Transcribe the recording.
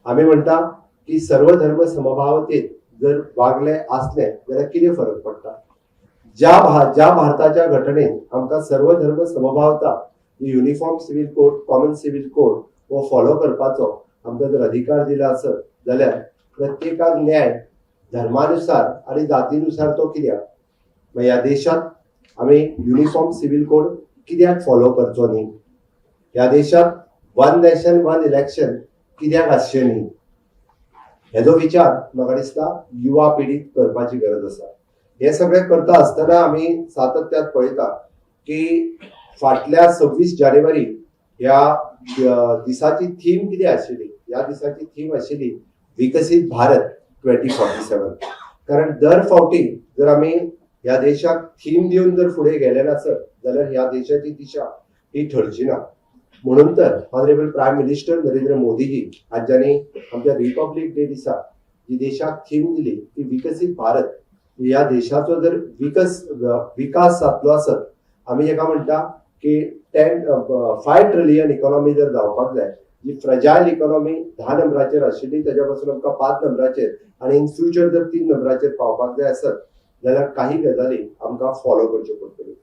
आमी म्हणटा की सर्व धर्म समभावतेत जर वागले आसले जाल्यार कितें फरक पडटा? ज्या भारताच्या घटनेन आमकां सर्व धर्म समभावता, Uniform Civil Code, Common Civil Code हो फॉलो करपाचो आमकां जर अधिकार दिला आसत जाल्यार प्रत्येकाक न्याय धर्मानुसार आनी जातीनुसार तो कित्याक? मागीर ह्या देशांत आमी युनिफॉर्म सिव्हील कोड कित्याक फॉलो करचो न्ही? ह्या देशांत वन नॅशन वन इलेक्शन कित्याक आसचें न्ही? हेजो विचार म्हाका दिसता युवा पिढीक करपाची गरज आसा. हे सगळें करता आसतना आमी सातत्यात पळयता की फाटल्या 26 जानेवारी ह्या दिसाची थीम कितें आशिल्ली? ह्या दिसाची थीम आशिल्ली विकसीत भारत 2047. कारण दर फावटी जर आमी ह्या देशाक थीम दिवन जर फुडें गेले नासत जाल्यार ह्या देशाची दिशा ही ठरची ना. म्हणून तर ऑनरेबल प्रायम मिनिस्टर नरेंद्र मोदीजी हांच्यांनी आमच्या रिपब्लीक डे दिसा जी देशाक थीम दिली ती विकसीत भारत. ह्या देशाचो जर विकास जातलो आसत, आमी जेका म्हणटा की 10, 5 ट्रिलियन इकॉनॉमी जर जावपाक जाय, जी फ्रजायल इकॉनॉमी 10 नंबराचेर आशिल्ली तेज्या पासून आमकां 5 नंबराचेर आनी इन फ्युचर जर 3 नंबराचेर पावपाक जाय आसत जाल्यार काही गजाली आमकां फॉलो करच्यो पडटल्यो.